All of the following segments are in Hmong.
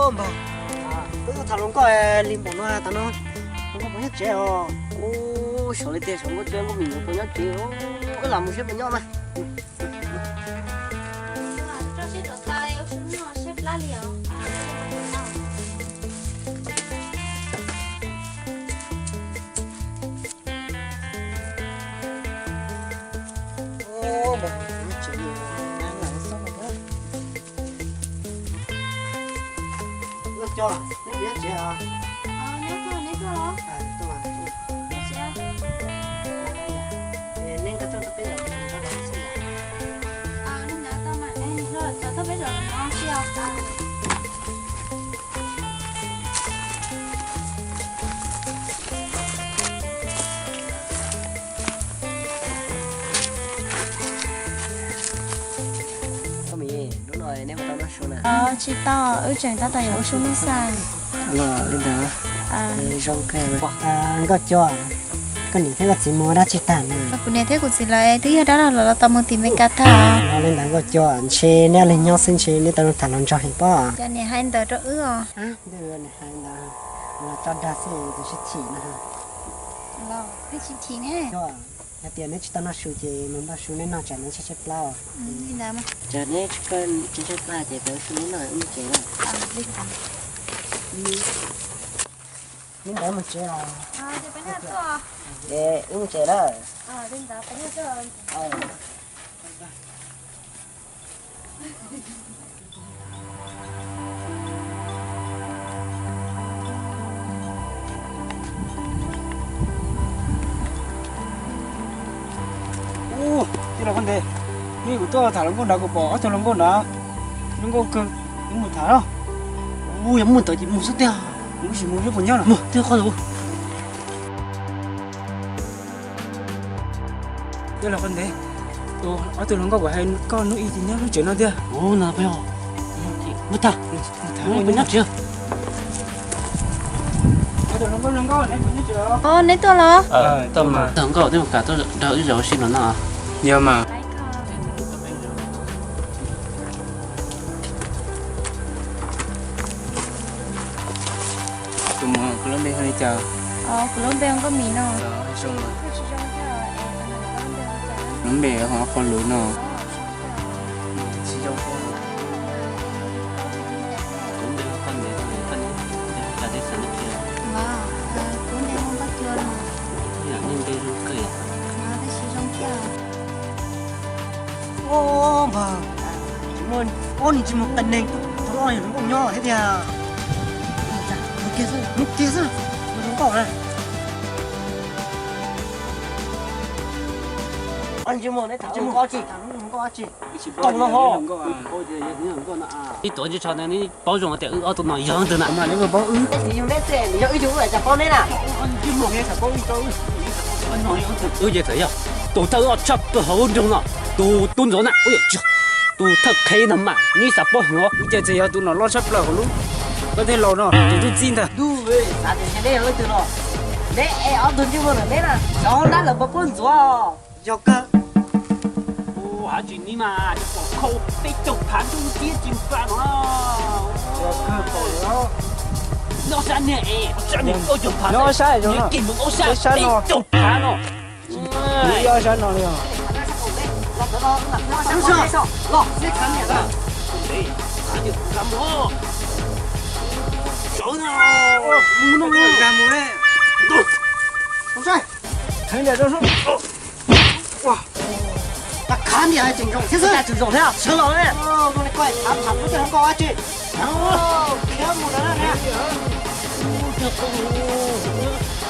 Npawg, wb tham hluas nkauj li npaum no tas no, hluas nkauj puas nyob tsev os? Ub, xyov li tiag, xyov nkauj cua nkauj mis nkawd puas nyob tsev, wb los mus saib puas nyob mas. Nkauj cua, neb puas nyob tsev os? Neb tuaj los? Neb nqa tuaj rau peb zaum, nqa tuaj peb zaum no xwb os. Koj mis, hnub no neb puas tau noj su na? Tsis tau, wb tseem tab tom yuav ua su noj xwb. Li ntawd. Zoo kawg. Nkauj cua, koj niam thiab koj txiv mus ua dab tsi tag no? Kuv niam thiab kuv txiv lawv twb yog dab laug los tau mus tim Meskas tag. Li ntawd nkauj cua, ntshe neb ib leeg nyob xwb ntshe neb tau tham hluas nraug heev pob. Cas niam hais ntawd rau wb os? Los tso dag xwb tus sib chim no. Los peb tsis chim ne. Hais tias neb tsis tau noj su ces mus npaj su neb noj tsam neb tshaib tshaib plab. Li ntawd mas. Tsam neb tshaib tshaib plab ces tau su neb noj wb mus tsev lawm. Li ntawd mus tsev os. Ces wb mus tsev lawm. Ub, tij laug Paj Ntev, nej kuv tuaj tham hluas nkauj nrad kuv pom ob tug hluas nkauj nrad, zoo nkauj kawg, wb mus tham los. Ub, yog mus tod ces mus xwb tiag, kuv sim mus saib puas nyob los. Mus, tij laug Paj Ntev, ob tug hluas nkauj kuv hais koj hnub ib ces nyob lub tsev no tiag. Mus tag, mus tag, mus tsev. Os, neb tuaj los? Tag nkauj, neb mus kam tuaj nrog wb zaum ua si no no. Yog mas. Tus muam, koj lub npe hu li cas? Kuv lub npe hu Nkauj Mis no. Lub npe ho qhov lus no. Kuv npe hu Paj Ntev, koj npe hu cas thiab xeem Neeg Kias? Kuv npe hu Nkauj Cua no. Yam nej npe zoo kawg yom. Tab sis zoo kiag. Ua npawg, ob niag tsis muaj qee neeg, thaum loj yog hluas nkauj nyob thiab tiag. Mus kiag xwb, mus kiag xwb, hluas nkauj na. Ob niag tsis muaj, neb tham hluas nkauj tsi, hluas nkauj tsi. Koom no ho. Ib tuam ntsej tsho ntawd neb paub zoo tias wb ob tug no yog leej twg na? Mas neb puas paub wb? Neb tsis yug neb xwb, yog wb yug wb cas paub neb na? Wb ces txawm yog tus thawj loj tshaj plaws hauv lub nroog no, tus tub ntxoov na, tus thawj qhev no mas neb xav paub heev os. Wb ces txawm yog tus nom loj tshaj plaws hauv lub, koj tej laus no ces twb txib ntag. Xav tias neb yog leej twg no? Neb es ob tug ntsej muag ntawm neb na, xyov nab lawv puas paub ntxuav. Yog kawg. Hab tsis ni mas pom khau peb caug phav ntuj tiab tsis npaj no. Nyob sab niag es, sab niag peb caug phav, nyob sab, nyob sab, peb caug phav no. Nyob sab no li os. Sawv no. Heev tiag. Khav niam tseem zoo thiab, tseem zoo thiab, sawv los ne. Koj tham tham kuv tej hluas nkauj dab tsi? Khiav mus lawm na.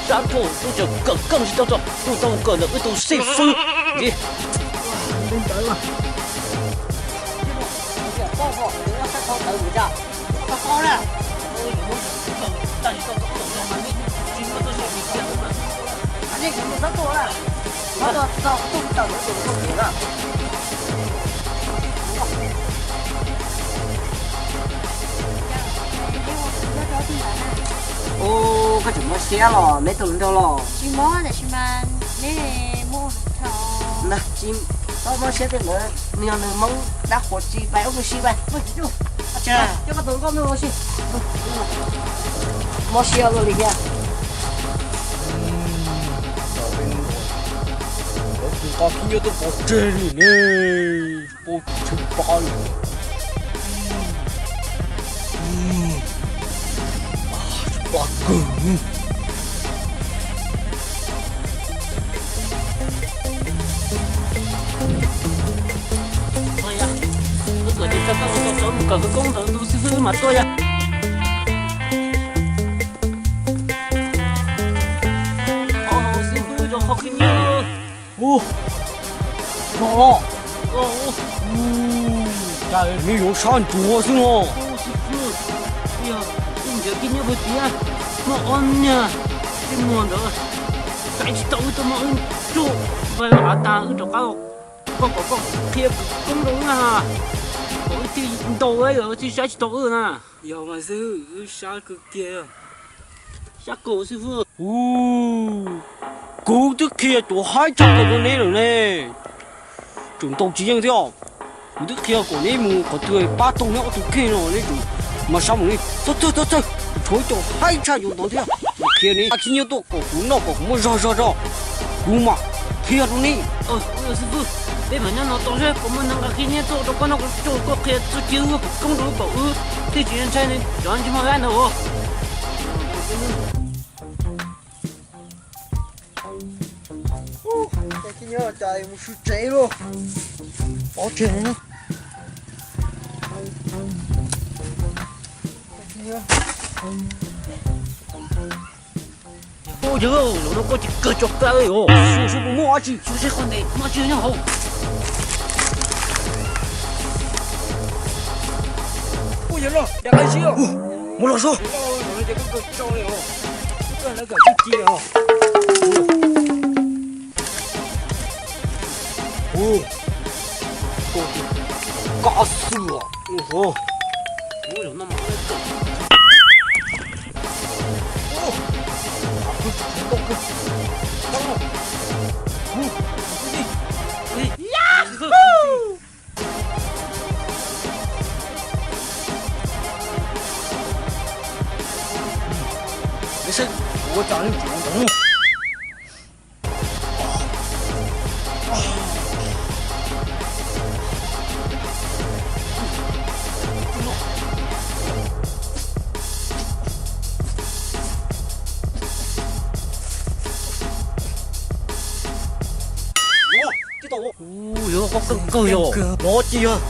Sab nrauj tub tseem kawm keej tsis tau txog, tub tau kawm ntawm wb tus xib fwb. Ub, koj tseem mob siab los neb tus hluas nraug los? Tsis mob, tab sis mas neb muab ua thaum. Tsis txhob mob siab tej ntawd, nws yog nws Hmoob dab qhuas tsis pais ua si pais. Coj koj tus nkauj ntxawm ua si. Mob siab ua li thiab. Lawv tus nqa khib nyiab tuaj pov tseg li ne, pov tseg pab li. Pab kawg. Koj tuaj ces tso koj mus tau sawv mus kawm khawv koob ntawd ntu xib fwb mam tuaj yog. Xib fwb, zoo qhov khib nyiab. Ub, no los. Cas nws yuav sab ntsuav xwb no. Xib fwb, yog ib ntiav khib nyiab puag tiag, muaj ob niag tib muag ntawd, txais tsis tau wb tuaj muab wb tsuj npaj av tas wb rov qab. Koj kom koj qhia khawv koob rau wb na, kom wb thiaj ntau thiaj saib tsis tau wb na. Yog mas xib fwb, wb sab kawg kiag. Sab kawg xib fwb. Kuv twb qhia cov haib tshaj plaws rau neb lawm ne, tseem ntaus tsis yeej thiab. Kuv twb qhia kom neb mus qhov twg pab tau neb ob tug kheej no neb tseem mas sab mus li. Txhob txhawj, txhob txhawj, tshuav cov haib tshaj cov ntawd thiab. Kuv qhia neb nqa khib nyiab tuaj kom kuv noj kom kuv muaj zog zog zog, kuv mam qhia rau neb. Xib fwb, peb mam nyob no tos seb puas muaj neeg nqa khib nyiab tuaj rau koj noj koj tsau, koj qhia txuj ci khawv koob rau wb kom wb thiaj tsis ntshai cov ntsej muag dab ntawd os. Khib nyiab cas mus sw tsev lawm, pov tseg. Ua yog, zaum no koj tsis kawg tso kawg os. Xyov seb puas muaj dab tsi, xyov seb qhov ntawd muaj dab tsi nyob hauv. Ua yog los, dag qab zib os. Mus los seb. Zaum no ces koj kawg tso li os. Koj lawv kawm txuj ci os. Koj xwb os. Ua cas nej tseem ntawd? Ua yog koj kawg kawg yog, no ces yog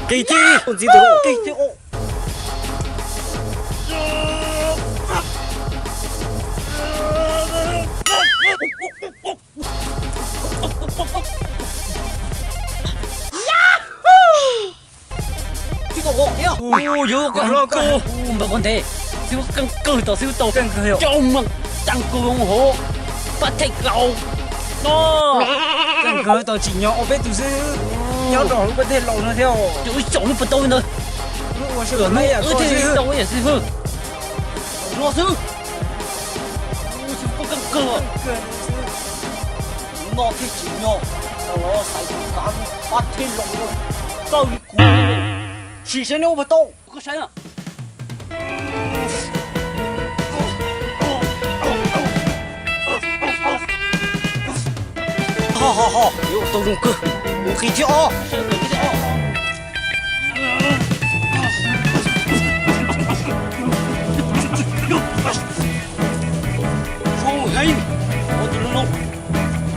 qis thib, ntxiv tus qis thib os. Ua yog koj kawg, npawg Pov Ntev, xib hwb keej kawg tau, xib hwb tau coj mus tag kawg hauv pab thej laus no. Keej kawg tau tsim nyog ua peb tus xib hwb nyob rau hauv lub pab thej laus no thiab. Ces wb xyaum lub pas tau ntawd. Wb thiaj li tau ib yam xib hwb no xwb. Xib hwb koj keej kawg. No thiaj tsim nyog tau los xaiv tus kav pab thej laus txawj li kuv. Sim saib neb ua puas tau, koj saib na. Ho ho ho, yuav tau zoo kawg, ua qis thib ob. Zoo heev, ua tus no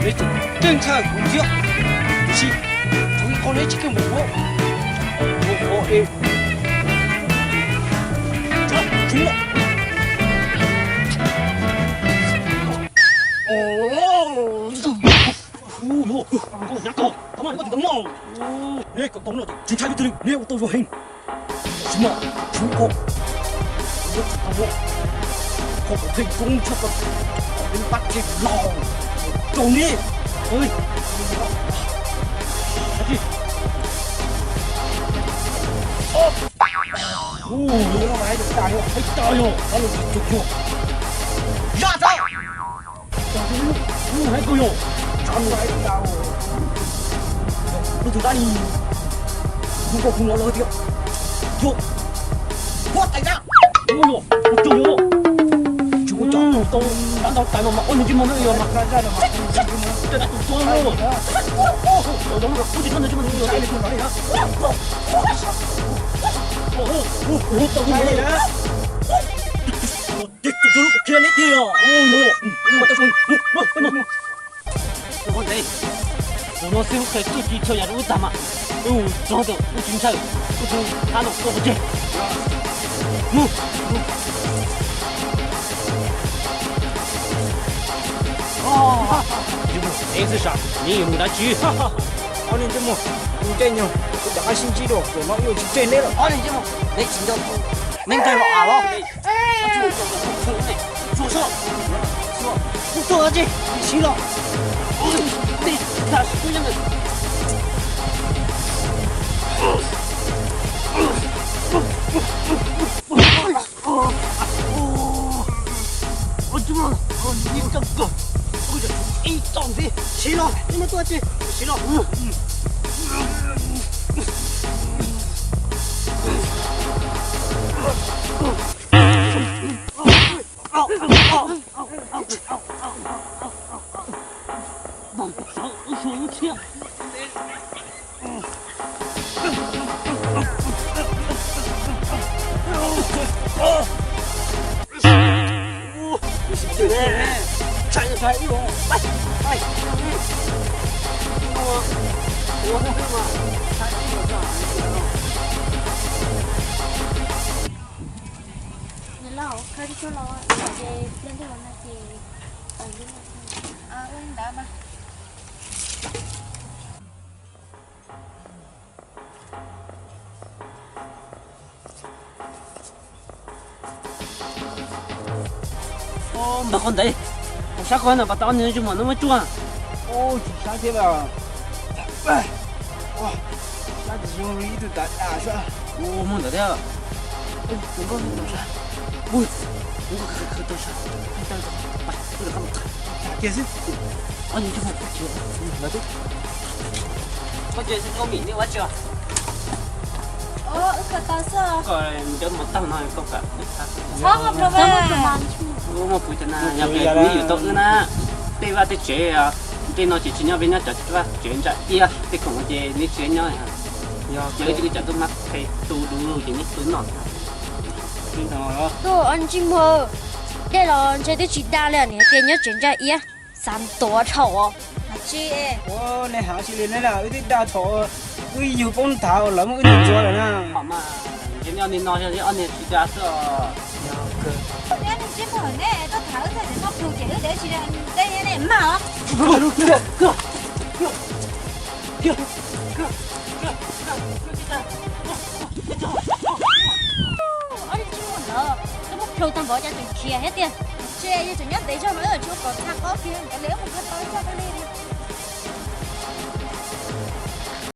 neb tseem ceeb tshaj kuv thiab. Tiam sis tsuas ib qho neb tsis keej npaum kuv. Ua qhov es tso tsuv. Hnyav kawg, neb kom tau noj ces tsis ntshai leej twg li, neb ua tau zoo heev. Sim no, tsuv ko, koj tau, koj kom pheej koob tshaj plaws, peb pab thej laus rau neb. Ua, yog hais tias tas yog hais tas yog, tas los tsis tau yog. Yog tas. Ub, hais kawg yog, tsam no hais tas. Lub tug dab li, hu nkauj hu nraug lawm tiag. Yog. Tus no xwb qhia txuj ci chaw yam rau wb tag mas, wb mus txog tus wb tsis ntshaw, wb tus qab no tuaj pov tseg. Mus. Ib xwb sam, neb yuav mus dab tsi? Ob niag ntsej muag, tus dej nyuag, kuv rov qab sib ntsib dua, zaum no wb yuav tsis tseg neb lawm. Ob niag ntsej muag, neb tsis nco thaum neb ncaim los av los? Tsuag soj, kuv tuaj dab tsi, siv los. Siv los, neb muaj tuaj dab tsi, siv los. Niam laus, khawb tib cuab los ces pliag ntej los no ces ua li ntawd mas. Npawg, qhov ntawd, sab qhov no pas tau ob niag ntsej muag no muab tsuag. Tsis sab thiab los. Sab tsis zoo li ib tug tav das sab. Ua muag ntawd thiab. Tus nkauj tau sab. Ua, tus nkauj tau sab. Kiag xwb. Ob niag ntsej muag, koj ces koj mim nej ua tsi? Wb kawm tau xwb. Koj ncaws mos tag no koj kam. Txhob muaj pub cov na, yog peb yuav tau wb na. Tej vaj tej tsev, tej no ces tsis nyob peb nyob cov vaj tsev ntsa iab, tej khoom ces neb tsis nyob. Yog ces wb cov tub mab qhe tu du lug ces neb tu noj. Tuaj, ob niag ntsej muag, dej los ntshe twb tsis da li, niam hais tias nyob tsev ntsa iab, xav ntuav dhau os. Tsis, nej hais tsis li ne, wb twb da thaum wb yug poob nthav lawv muab wb ntxuav lawm na. Ntshe nyob li no yog ob niag tsis da xwb os. Neb ntsej muag ne, tuaj tham wb txog cov noj plhu ces wb dev tsis da, nej mag os. Ob niag ntsej muag ntawd, twb muab plhu tag npaum cas tseem khiav thiab tiag. Tsis, yog tseem nyob ntev zog mas wb tsis ua kom txha qab kiag, nkawd li wb mus kho tau ib txoj koj li.